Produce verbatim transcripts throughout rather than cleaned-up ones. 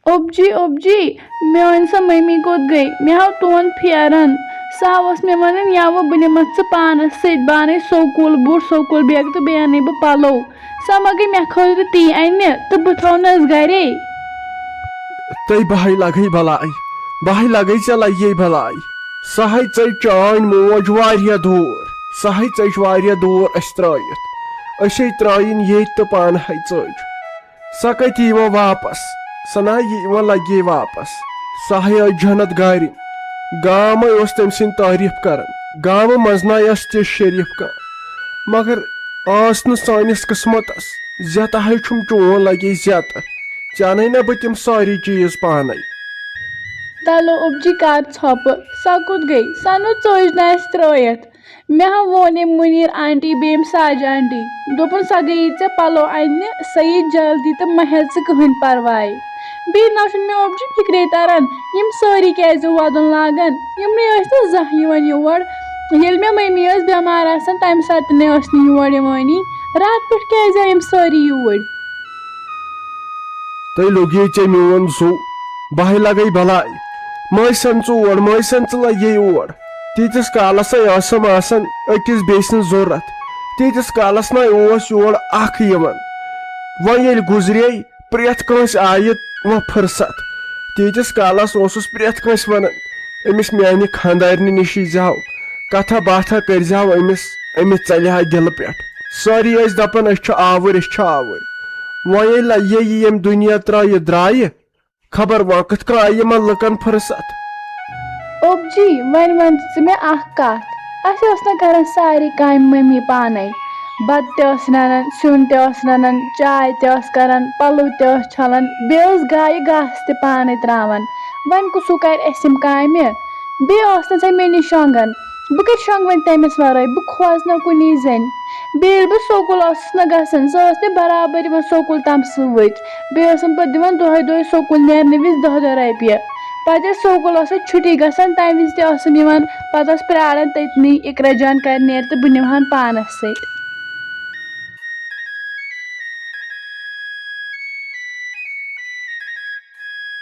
اوٚبجی، اوٚبجی، میٲنۍ سۄ مٔمی کوٚت گٔے؟ مےٚ ہاو تون پھیران۔ سۄ ہا ٲس مےٚ وَنان، یا وۄنۍ بہٕ نِمَتھ ژٕ پانَس سۭتۍ، بہٕ اَنَے سکوٗل بوٗٹھ، سکوٗل بیگ تہٕ بیٚیہِ اَنَے بہٕ پَلو۔ سۄ ما گٔے مےٚ خٲطرٕ تی اَنہِ تہٕ بہٕ تھاونَس گَرے؟ تٔے بہے لگے بلاے، بہے لگے ژےٚ لگے بلاے۔ سۄ ہے ژٔج چٲنۍ موج واریاہ دوٗر، سۄ ہے ژٔج واریاہ دوٗر اَسہِ ترٲیِتھ۔ أسے ترٲیِن ییٚتہِ تہٕ پانہٕ ہے ژٔج۔ سۄ کتہِ یی وۄنۍ واپس؟ سۄ نہ یی وۄنۍ لگے واپس۔ سۄ ہے ٲس جنت گارِنۍ۔ گامے اوس تٔمۍ سٕنٛدۍ تعریٖف کران۔ گامہٕ منٛز نہ ٲس تِژھ شریٖف کانٛہہ۔ مگر ٲس نہٕ سٲنِس قٕسمتس۔ زیتہٕ ہے چھُم چون لگے زیتہٕ۔ ژےٚ اَنَے نہ بہٕ تِم سٲری چیٖز پانے۔ تلو اوٚبجی کر ژھۄپہٕ، سۄ کوٚت گٔے؟ سۄ نہٕ ژٔج نہٕ اَسہِ ترٲیِتھ۔ مےٚ ہا ووٚن أمۍ مُنیٖر آنٹی بیٚیہِ أمۍ ساجہِ آنٹی، دوٚپُن، "سۄ گٔیی ژےٚ پَلو اَننہِ، سۄ یی جلدی تہٕ مہ ہےٚ ژٕ کٕہٕنۍ پَرواے۔ بیٚیہِ نہ چھُنہٕ مےٚ اوٚبجہِ فِکرے تَران، یِم سٲری کیٛازِ وۄدُن لاگان؟ یِم نَے ٲسۍ نہٕ زانٛہہ یِوان یور۔ ییٚلہِ مےٚ مٔمی ٲس بٮ۪مار آسان، تَمہِ ساتہٕ تہِ نَے ٲس نہٕ یور یِوٲنی۔ راتہٕ پٮ۪ٹھ کیٛازِ آے یِم سٲری یوٗرۍ؟" تُہۍ لوٚگیے ژےٚ میون زُو، بہٕ ہے لگے بلاے۔ مٲسۍ سن ژٕ اور، مٲسۍ سن ژٕ لگے اور۔ تیٖتِس کالس ہے ٲسٕم آسان أکِس بیٚیہِ سٕنٛز ضروٗرت، تیٖتِس کالس نَے اوس یور اکھ یِوان۔ وۄنۍ ییٚلہِ گُزرے، پرٛٮ۪تھ کٲنٛسہِ آیہِ وۄنۍ فرصت۔ تیٖتِس کالس اوسُس پرٛٮ۪تھ کٲنٛسہِ ونان، "أمِس میانہِ خانٛدارنہِ نِش یی زیو، کتھا باتھا کٔرۍ زیو أمِس، أمِس ژلہِ ہا دِلہٕ پٮ۪ٹھ۔" سٲری ٲسۍ دپان، "أسۍ چھِ آوٕرۍ، أسۍ چھِ آوٕرۍ۔" وۄنۍ ییٚلہِ یہِ ییٚمہِ دُنیا ترٛٲیِتھ درٛایہِ، خبر وۄنۍ کِتھ کٔنۍ آیہِ یِمن لُکن فرصت؟ اوٚبجی، وۄنۍ وَن ژٕ مےٚ اَکھ کَتھ۔ اَسہِ ٲس نہ کَران سارے کامہِ مٔمی پانَے۔ بَتہٕ تہِ ٲس رَنان، سیُن تہِ ٲس رَنان، چاے تہِ ٲس کَران، پَلو تہِ ٲس چھَلان، بیٚیہِ ٲس گایہِ گاسہٕ تہِ پانَے ترٛاوان۔ وۄنۍ کُس ہیوٗ کَرِ اَسہِ یِم کامہِ؟ بیٚیہِ ٲس نہٕ سۄ مےٚ نِش شۄنٛگان۔ بہٕ کَتہِ شۄنٛگہٕ وۄنۍ تٔمِس وَرٲے؟ بہٕ کھوژٕ نہ کُنی زٔنۍ۔ بیٚیہِ ییٚلہِ بہٕ سکوٗل ٲسٕس نہ گژھان، سۄ ٲس مےٚ برابر یِوان سکوٗل تام سۭتۍ۔ بیٚیہِ ٲسٕم پَتہٕ دِوان دۄہَے دۄہَے سکوٗل نیرنہٕ وِزِ دَہ دَہ رۄپیہِ۔ پَتہٕ ییٚلہِ سکوٗل ٲسٕس چھُٹی گژھان، تَمہِ وِزِ تہِ ٲسٕم یِوان، پَتہٕ ٲس پرٛاران تٔتنٕے، اِقرا جان کَرِ نیرِ تہٕ بہٕ نِمہٕ ہَن پانَس سۭتۍ۔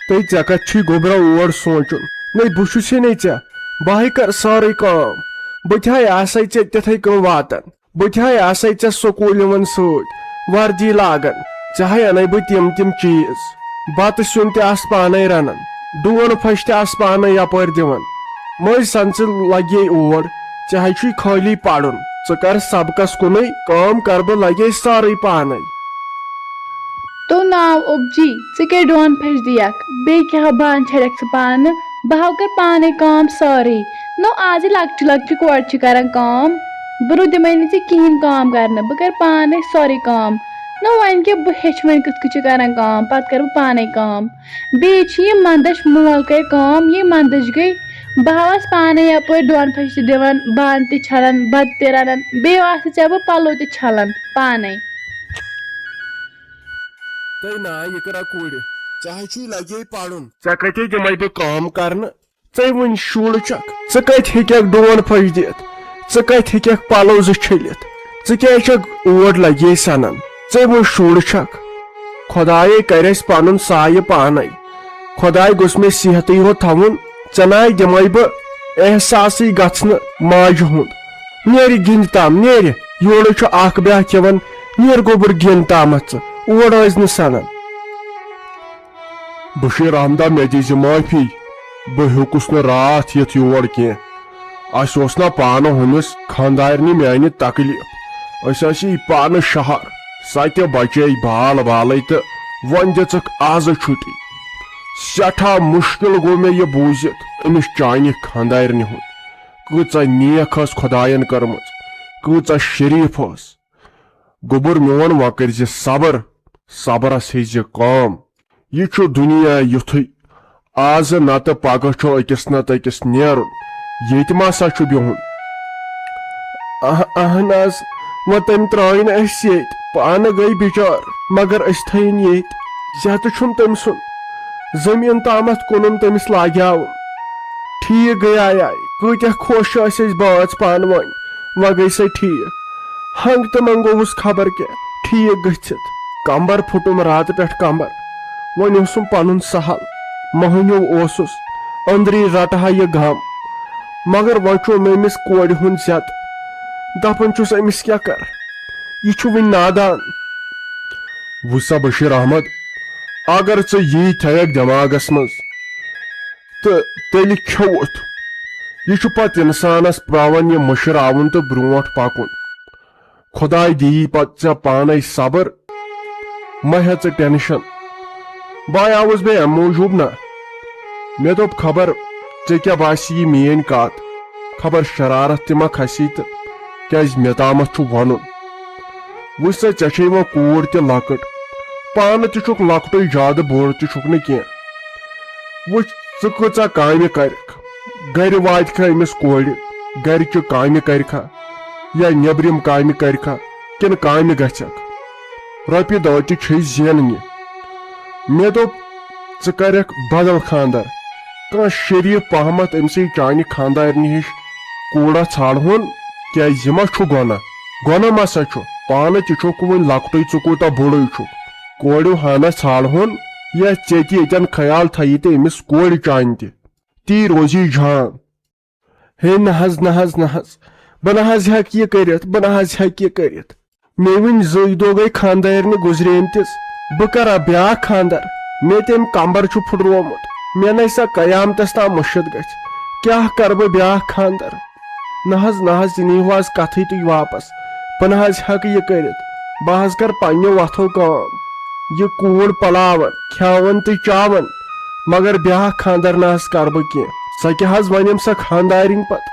تہٕ ژےٚ کتھ چھُے گوٚبرا اور سونٛچُن؟ نَے بہٕ چھُسے نَے ژےٚ، بہٕ ہے کر سٲرٕے کٲم۔ بہٕ تہِ ہے آسے ژےٚ تِتھے کٔنۍ واتان۔ بہٕ تہِ ہے آسے ژےٚ سکوٗل یِوان سۭتۍ، وردی لاگان۔ ژےٚ ہے اَنے بہٕ تِم تِم چیٖز۔ بتہٕ سیُن تہِ آس پانے رنان، ڈون پھش تہِ آس پانے یپٲرۍ دِوان۔ مٔنٛزۍ سن ژٕ لگے اور، ژےٚ ہے چھُے خٲلی پرُن۔ ژٕ کر سبقس کُنُے، کٲم کر بہٕ لگے سٲرٕے پانے۔ تو ناو اوٚبجی، ژٕ کیٛاہ ڈون پھش دِیَکھ؟ بیٚیہِ کیٛاہ بانہٕ چھَلَکھ ژٕ پانہٕ؟ بہٕ ہاو کَرٕ پانَے کٲم سٲرٕے۔ نو آز یہِ لۄکچہِ لۄکچہِ کورِ چھِ کَران کٲم، بہٕ رُدِمَے نہٕ ژےٚ کِہیٖنۍ کٲم کَرنہٕ، بہٕ کَرٕ پانَے سٲرٕے کٲم۔ نو وۄنۍ کیٛاہ، بہٕ ہیٚچھِ وۄنۍ کِتھ کٔنۍ چھِ کَران کٲم، پَتہٕ کَرٕ بہٕ پانَے کٲم۔ بیٚیہِ چھِ یہِ مَندَچھ مول کَرِ کٲم، یہِ مَندَچھ گٔے، بہٕ ہاوَس پانَے یَپٲرۍ ڈون پھش تہِ دِوان، بانہٕ تہِ چھَلان، بَتہٕ تہِ رَنان، بیٚیہِ آسہٕ ژےٚ بہٕ پَلو تہِ چھَلان پانَے۔ تہٕ نا، یہِ کَرا کورِ؟ ژےٚ ہے چھُے لگے پرُن۔ ژےٚ کَتہِ دِمَے بہٕ کٲم کرنہٕ؟ ژے وٕنہِ شُر چھکھ، ژٕ کَتہِ ہیٚککھ ڈون پھٔج دِتھ؟ ژٕ کَتہِ ہیٚککھ پَلو زٕ چھٔلِتھ؟ ژٕ کیٛازِ چھکھ اور لگے سنان؟ ژے وٕنہِ شُر چھکھ۔ خۄدایے کَرِ اَسہِ پَنُن سایہِ پانے۔ خۄداے گوٚژھ مےٚ صحتٕے ہوت تھاوُن۔ ژےٚ ناے دِمَے بہٕ احساسٕے گژھنہٕ ماجہِ ہُنٛد۔ نیرِ گِنٛدِ تام، نیرِ۔ یورٕ چھُ اکھ بیٛاکھ یِوان، نیر گوٚبُر گِنٛد تامَتھ ژٕ، اور ٲسۍ نہٕ سَنان۔ بشیر احمدہ، مےٚ دِزِ معٲفی، بہٕ ہیوٚکُس نہٕ راتھ یِتھ یور کینٛہہ۔ اَسہِ اوس نہ پانہٕ ہُمِس خانٛدارنہِ میٛانہِ تکلیٖف۔ أسۍ ٲسی پانہٕ شہر، سۄ تہِ بچے بال بالٕے تہٕ وۄنۍ دِژٕکھ آزٕ چھُٹی۔ سٮ۪ٹھاہ مُشکِل گوٚو مےٚ یہِ بوٗزِتھ أمِس چانہِ خانٛدارنہِ ہُنٛد۔ کۭژاہ نیک ٲس خۄدایَن کٔرمٕژ، کۭژاہ شریٖف ٲس۔ گوٚبُر میون، وۄنۍ کٔرۍ زِ صبر، صبرس ہیٚیہِ زِ کٲم۔ یہِ چھُ دُنیا یُتھُے، آزٕ نتہٕ پگاہ چھُ أکِس نتہٕ أکِس نیرُن۔ ییٚتہِ ما سا چھُ بِہُن؟ اہ-، اہن حظ، وۄنۍ تٔمۍ ترٛٲے نہٕ أسۍ ییٚتہِ، پانہٕ گٔے بِچٲر، مگر أسۍ تھٲیِن ییٚتہِ۔ زیادٕ چھُنہٕ تٔمۍ سُنٛد۔ زٔمیٖن تامَتھ کُنُن تٔمِس لاگیٛاوُن۔ ٹھیٖک گٔیایے، کۭتیٛاہ خۄش ٲسۍ أسۍ بٲژ پانہٕ ؤنۍ، وۄنۍ گٔے سۄ ٹھیٖک۔ ہنٛگ تہٕ منٛگ اوس خبر کیٛاہ ٹھیٖک گٔژھِتھ۔ کمبر پھُٹُم راتہٕ پٮ۪ٹھ کمبر۔ وۄنۍ اوسُم پنُن سہل، مٔہنیو اوسُس، أنٛدری رٹہٕ ہا یہِ غم۔ مگر وۄنۍ چھُ مےٚ أمِس کورِ ہُنٛد زیتہٕ، دپان چھُس أمِس کیٛاہ کرٕ، یہِ چھُ وُنہِ نادان۔ وٕچھ سا بشیر احمد، اگر ژٕ یی تھایکھ دٮ۪ماغس منٛز، تہٕ تیٚلہِ کھیوٚوُتھ۔ یہِ چھُ پتہٕ انسانس پٮ۪وان یہِ مٔشراوُن تہٕ برونٛٹھ پکُن۔ خۄداے دِیی پتہٕ ژےٚ پانے صبر۔ مہ ہےٚ ژٕ ٹینشن۔ بہٕ آیاوُس بیٚیہِ امہِ موٗجوٗب نہ۔ مےٚ دوٚپ، خبر ژےٚ کیٛاہ باسی یہِ میٲنۍ کتھ؟ خبر شرارت تہِ ما کھسی تہٕ؟ کیٛازِ مےٚ تامتھ چھُ ونُن۔ وٕچھ سا، ژےٚ چھے وۄنۍ کوٗر تہِ لۄکٕٹ، پانہٕ تہِ چھُکھ لۄکٹُے، زیادٕ بوٚڑ تہِ چھُکھ نہٕ کینٛہہ۔ وٕچھ، ژٕ کۭژاہ کامہِ کرکھ، گرِ واتہِ کھا أمِس کورِ، گرِ چہِ کامہِ کرِ کھا یا نیبرِم کامہِ کرِ کھا، کِنہٕ کامہِ گژھکھ؟ رۄپیہِ دہ تہِ چھے زیننہِ۔ مےٚ دوٚپ، ژٕ کرکھ بدل خاندر، کانٛہہ شریٖف پہمتھ أمۍ سٕے چانہِ خاندارنہِ ہِش کوٗرا ژھانڈہون، کیٛازِ یہِ ما چھُ گۄناہ؟ گۄناہ ما سا چھُ؟ پانہٕ تہِ چھُکھ وُنہِ لۄکٹُے، ژٕ کوٗتاہ بوٚڑُے چھُکھ۔ کورِ ہنا ژھانڈہون، یا ژےٚ تہِ ییٚتٮ۪ن خیال تھایی تہٕ أمِس کورِ چانہِ تہِ، تی روزی جان۔ ہے نہ حظ، نہ حظ، نہ حظ، بہٕ نہ حظ ہٮ۪کہٕ یہِ کٔرِتھ، بہٕ نہ حظ ہٮ۪کہٕ یہِ کٔرِتھ۔ مےٚ وٕنۍ زٕے دۄہ گٔے خانٛدارنہِ گُزریمتِس، بہٕ کرا بیٛاکھ خانٛدر؟ مےٚ تٔمۍ کمبر چھُ پھُٹرومُت، مےٚ نے سا قیامتس تام مٔشِتھ گژھِ، کیٛاہ کرٕ بہٕ بیٛاکھ خانٛدر؟ نہ حظ، نہ حظ، یہِ نیٖہو از کتھٕے تُہۍ واپس، بہٕ نہ حظ ہٮ۪کہٕ یہِ کٔرِتھ، بہٕ حظ کرٕ پننیو وتھو کٲم۔ یہِ کوٗر پلاون، کھیاون تہٕ چاون، مگر بیٛاکھ خانٛدر نہ حظ کرٕ بہٕ کینٛہہ۔ سۄ کیٛاہ حظ ونٮ۪م سۄ خانٛدارِنۍ پتہٕ؟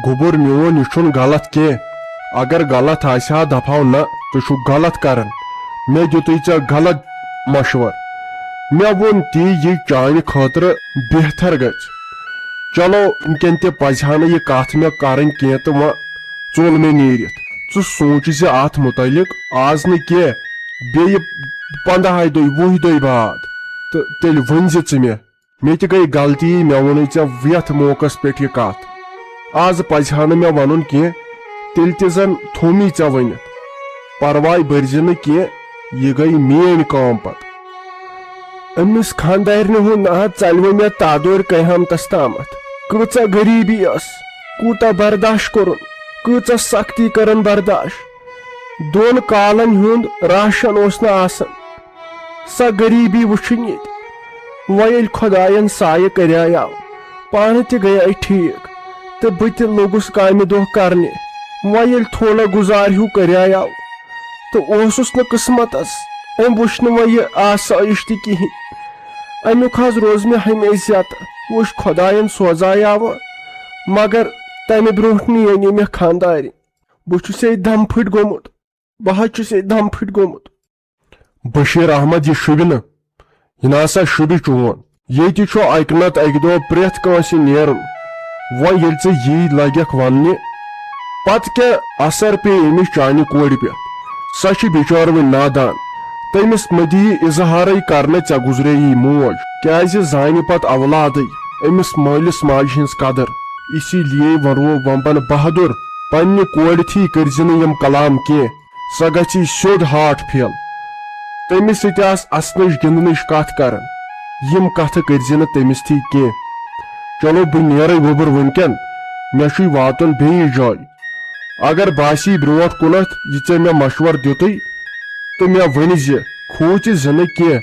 گوٚبُر میون، یہِ چھُنہٕ غلط کینٛہہ۔ اگر غلط آسہِ ہا، دپہو نہ، ژٕ چھُکھ غلط کران، مےٚ دیُتُے ژےٚ غلط مشور۔ مےٚ ووٚن تی، یہِ چانہِ خٲطرٕ بہتر گژھِ۔ چلو، وٕنکٮ۪ن تہِ پزِ ہا نہٕ یہِ کتھ مےٚ کرٕنۍ کینٛہہ تہٕ وۄنۍ ژوٚل مےٚ نیٖرِتھ۔ ژٕ سونٛچ زِ اتھ متعلق از نہٕ کینٛہہ، بیٚیہِ پنٛداہے دۄہہِ، وُہہِ دۄہہِ بعد، تہٕ تیٚلہِ ؤنۍ زِ ژٕ مےٚ۔ مےٚ تہِ گٔے غلطی، مےٚ ووٚنُے ژےٚ یتھ موقعس پٮ۪ٹھ یہِ کتھ۔ از پزِ ہا نہٕ مےٚ ونُن کینٛہہ، تیٚلہِ تہِ زن تھوٚومٕے ژےٚ ؤنِتھ۔ پرواے بٔرزِ نہٕ کینٛہہ، یہِ گٔے میٲنۍ کٲم پتہٕ۔ أمِس خانٛدارنہِ ہُنٛد ناو ژلوٕ مےٚ تادورِ قیامتس تامتھ۔ کۭژاہ غریٖبی ٲس، کوٗتاہ برداش کوٚرُن، کۭژاہ سختی کٔرٕن برداش۔ دۄن کالن ہُنٛد راشن اوس نہٕ آسان۔ سۄ غریٖبی وٕچھِنۍ ییٚتہِ۔ وۄنۍ ییٚلہِ خۄداین سایہِ کریایاو، پانہٕ تہِ گٔیے ٹھیٖک، تہٕ بہٕ تہِ لوٚگُس کامہِ دۄہ کرنہِ۔ وۄنۍ ییٚلہِ تھوڑا گُزار ہیوٗ کریایاو، تہٕ اوسُس نہٕ قٕسمتس، أمۍ وٕچھ نہٕ وۄنۍ یہِ آسٲیِش تہِ کِہیٖنۍ۔ اَمیُک حظ روز مےٚ ہمیشہِ زیتہٕ۔ وٕچھ، خۄداین سوزایاوٕ، مگر تَمہِ برونٛٹھ نِیے نہٕ مےٚ خانٛدارِ۔ بہٕ چھُسے دم پھٕٹۍ گوٚمُت۔ بہٕ حظ چھُسے دم پھٕٹۍ گوٚمُت۔ بشیر احمد، یہِ شوٗبہِ نہٕ، یہِ نہ سا شوٗبہِ چون۔ ییٚتہِ چھُ اکہِ نتہٕ اکہِ دۄہ پرٛٮ۪تھ کٲنٛسہِ نیرُن۔ وۄنۍ ییٚلہِ ژےٚ یی لگٮ۪کھ وننہِ، پتہٕ کیٛاہ اثر پیٚیہِ أمِس چانہِ کورِ پٮ۪ٹھ؟ سۄ چھِ بِچٲر وٕنہِ نادان۔ تٔمِس مہ دِیہِ اظہارٕے کرنہٕ ژےٚ گُزرے یی موج، کیٛازِ زانہِ پتہٕ اولادٕے أمِس مٲلِس ماجہِ ہٕنٛز قدر۔ اسی لیے وۄنۍ روو ومبن بہادُر، پننہِ کورِ تھی کٔرۍ زِ نہٕ یِم کلام کینٛہہ۔ سۄ گژھِ سیوٚد ہارٹ فیل۔ تٔمِس سۭتۍ آس اسنٕچ گِنٛدنٕچ کتھ کران۔ یِم کتھٕ کٔرۍ زِ نہٕ تٔمِس تھی کینٛہہ۔ چلو، بہٕ نیرے گوٚبُر وٕنکٮ۪ن، مےٚ چھُے واتُن بیٚیِس جایہِ۔ اگر باسی برونٛٹھ کُنتھ یہِ ژےٚ مےٚ مشورٕ دیُتُے، تہٕ مےٚ ؤنۍ زِ، کھوٗژِ زِ نہٕ کینٛہہ،